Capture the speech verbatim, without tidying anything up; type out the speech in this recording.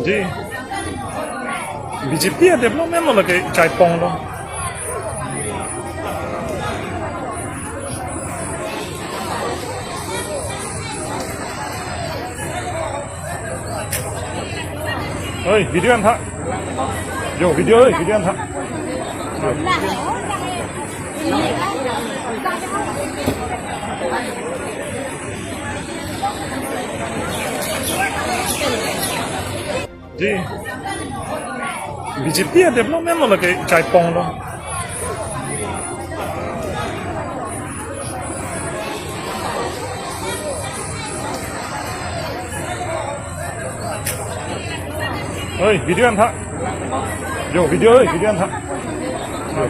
Ji. B J P a development lo lake kaipong lo. Oi, video an tha. Jo, video, oi, video an tha. Jo. Ji. B J P a development lo lake kaipong lo. Oi, video an tha. Jo, video, oi, video an tha. Jo.